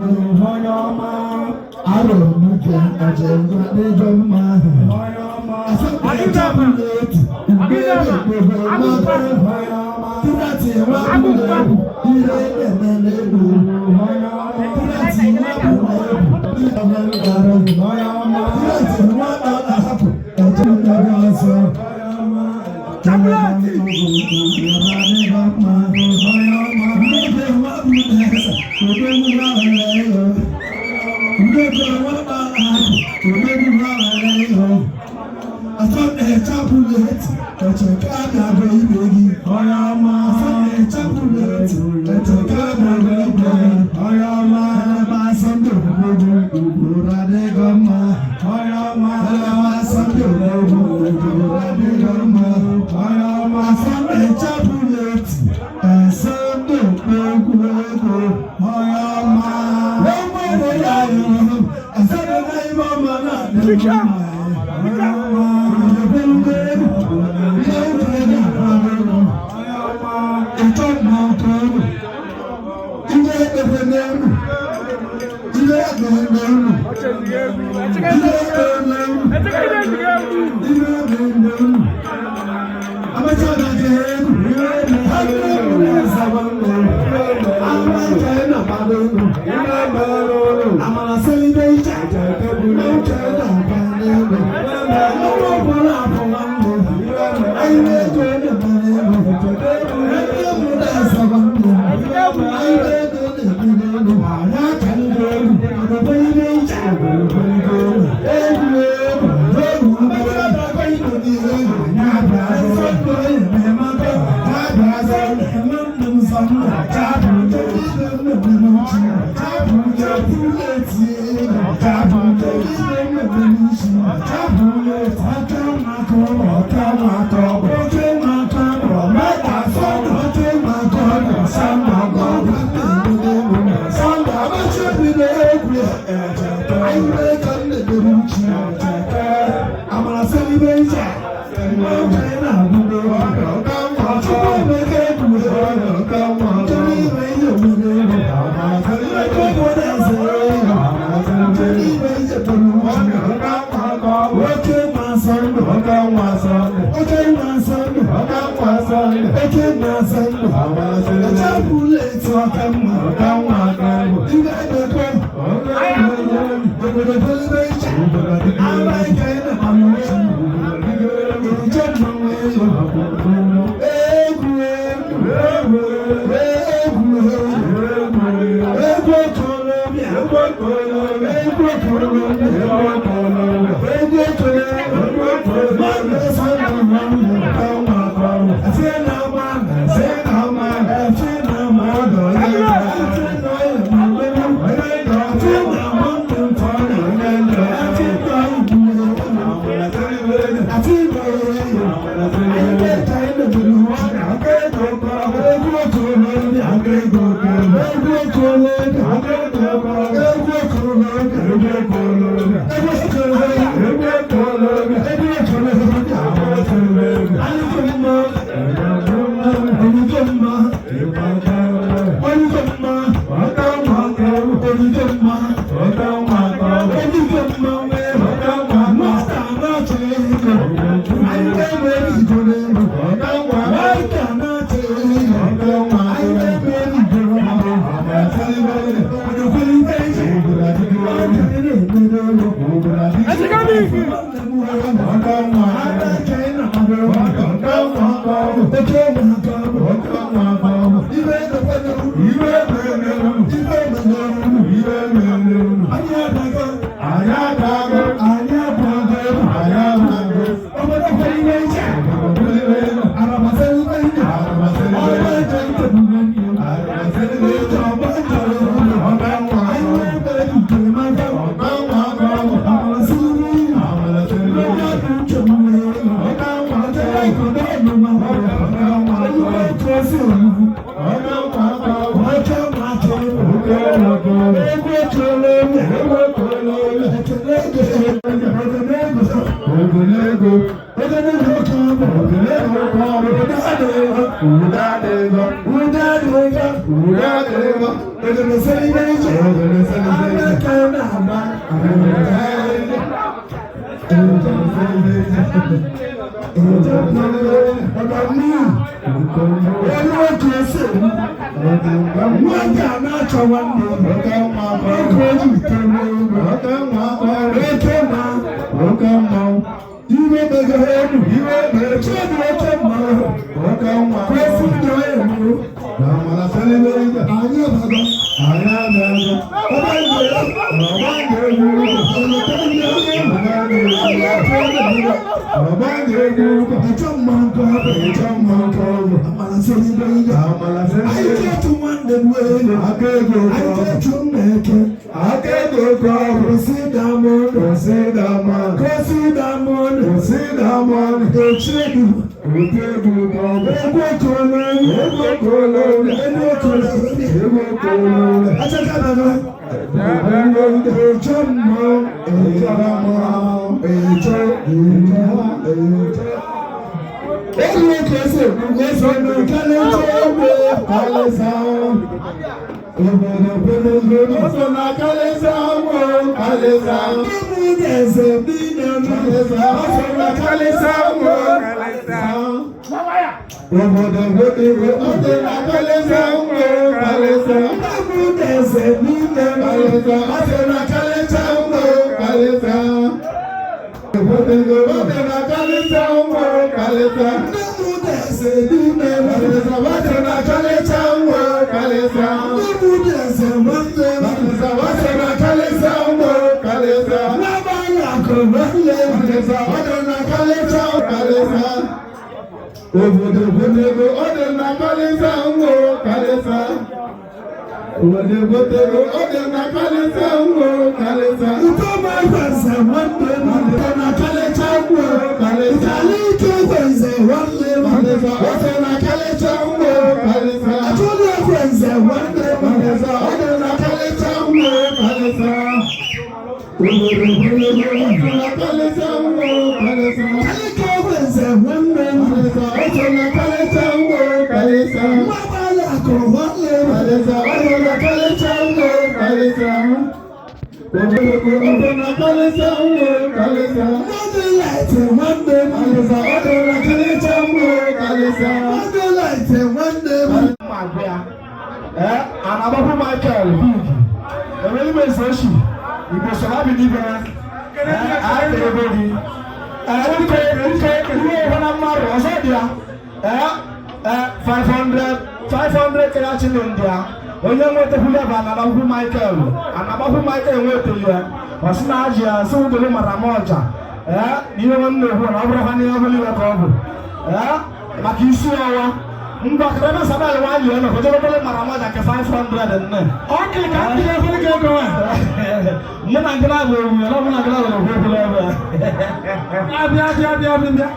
Onye ọma. Arọ n'uche ọjọọ adịghị mma. Onye ọma. Asọmpi ugbe ekpego mmadụ. Onye ọma. Tírátì nwa bụrụ egwu, ihe na-eme n'egwu. Onye ọma. Tírátì nwa bụrụ egwu, ihe na-eme n'egwu. Onye ọma. Tírátì nwa na-ahapụ, ọjọọ ndị ọzọ. Onye ọma. Onye ọma. Onye ọma. Onye ọma. Onye ọma. Onye ọma. Onye ọma. Amara sẹ́yìn bẹ́ẹ̀ jà jà jà achọ nwanne m. Oke nwa Oge o ji toro ego. Oke nwa Oke mma. Oke mmanwụ. Iwe meghere elu. Iwe mere Chinedu oke mmanwụ. Oke nwa Kwesị ndụ elu. Amala selibe ije. Anyị abago. Anyị abịago. Ọba ndụ ya. Ọba ndụ egwu. Ọba ndụ egwu. Ịchọ mma nke ọ bụ. Ịchọ mma nke ọ bụ. Amala selibe ije. Amala Anyị selibe. ga-echu nwanne m elu. Aka ego Anyị ka ọ bụ. ga-echu nna eke. Aka ego ka ọ bụ. Kwụsị damon. Kwụsị dama. Kwụsị damon. Kwụsị dama. Echedu. Oke egwu ka ọ bụ. Egwu okolo. Egwu okolo. Egwu okolo. Egwu okolo. Achaka baba. Ịchọ mma. Ịchọ mma. Ịchọ. Ịchọ. Ịchọ. Egwu okolo. Eso na kalịcha egwu. Kalịsa. Obodo kwelego. Ọsọ na kalịsa nwụ. Kalịsa. Ibu na-eze bi na m. Kalịsa. Ọsọ na kalịsa nwụ. Kalịsa. Obodo kwelego. Ọsọ na kalịsa nwụ. Kalịsa. Ibu na-eze bi na m. Kalịsa. Ọsọ na kalịsa nwụ. Kalịsa. Obodo ọsọ na kalịsa nwụ. Kalịsa. Ibu na-eze bi na m. Kalịsa. Ọsọ na kalịsa nwụ. Kalịsa. Ibu na-eze nwanne m. Kalịsa. Ọsọ na kalịsa nwụ. Kalịsa. N'abalị akụ nwanne m. Kalịsa. Ọsọ na kalịsa. Kalịsa. Obodo kwetego ọ dị na kalịsa nwụ. Kalịsa. Obodo kwetego ọ dị na kalịsa nwụ. Kalịsa. Uto ma gwaze nwanne m. Uto na kalịcha egwu. Kalịsa. Kalịcha gwaze nwanne m. Kalịsa. Ọsọ na kalịsa nwụ. Kalịsa. Atụrụ gwaze nwanne m. Kalịsa. Ọ dị na kalịsa nwụ. Kalịsa. Obodo kwetego ọ dị na kalịsa nwụ. Kalịsa. Kalịcha gwaze nwanne m. Kalịsa. Ọsọ na kalịsa nwụ. Kalịsa. N'abalị akụ nwanne m. Kalịsa. Ọsọ na kalịsa nwụ. Kalịsa. Obodo ọsọ na kalịsa nwụ. Kalịsa. Mmadụ laịtị nwanne m. Kalịsa. Ọsọ na kalịsa nwụ. Kalịsa. Mmadụ laịtị nwanne m. Anagbapụ Michael Big enweghị m eze oshi Igbo sọrọ bi n'ibe anyị ego gị nke nke ihe ụhụ na mmadụ ọzọ dị ya 500 500 kerachi ndị ya onye nwetakwula bụ anagbapụ Michael anagbapụ Michael nwetali ya ọ sị na ajị ya sị ụdolu mara m ọja na ihe nwanne ekwu na ọ bụrụ ha n'ihe ọbụla iwe ka ọ bụ maka isi ọwa ngwa kẹrẹbẹ sábà lè wá yọ ẹ lọ kọjá lọbọlẹ mara má dàkẹ 500 nne. Ọkị ka ndị efere ga ego a. Mụ na nkịta bụ ewu ya mụ na nkịta bụ ewu ewu ebe. Bịa bịa bịa bịa bịa bịa.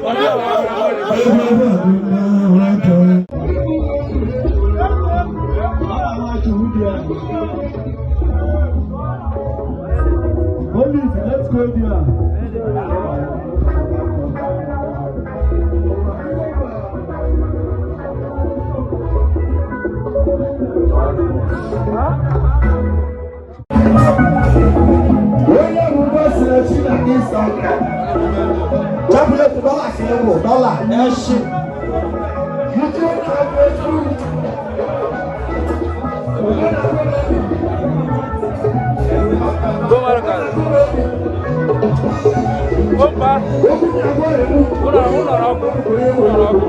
Egwu egwu dị mma ọtọ. Police, let's go there. Onye rube siri chi na Instagram. Chapụletu dọla ka ịbụ dọla eshi. YouTube na Facebook. Bomba. Ụlọ ọkụ. Ụlọ ọkụ.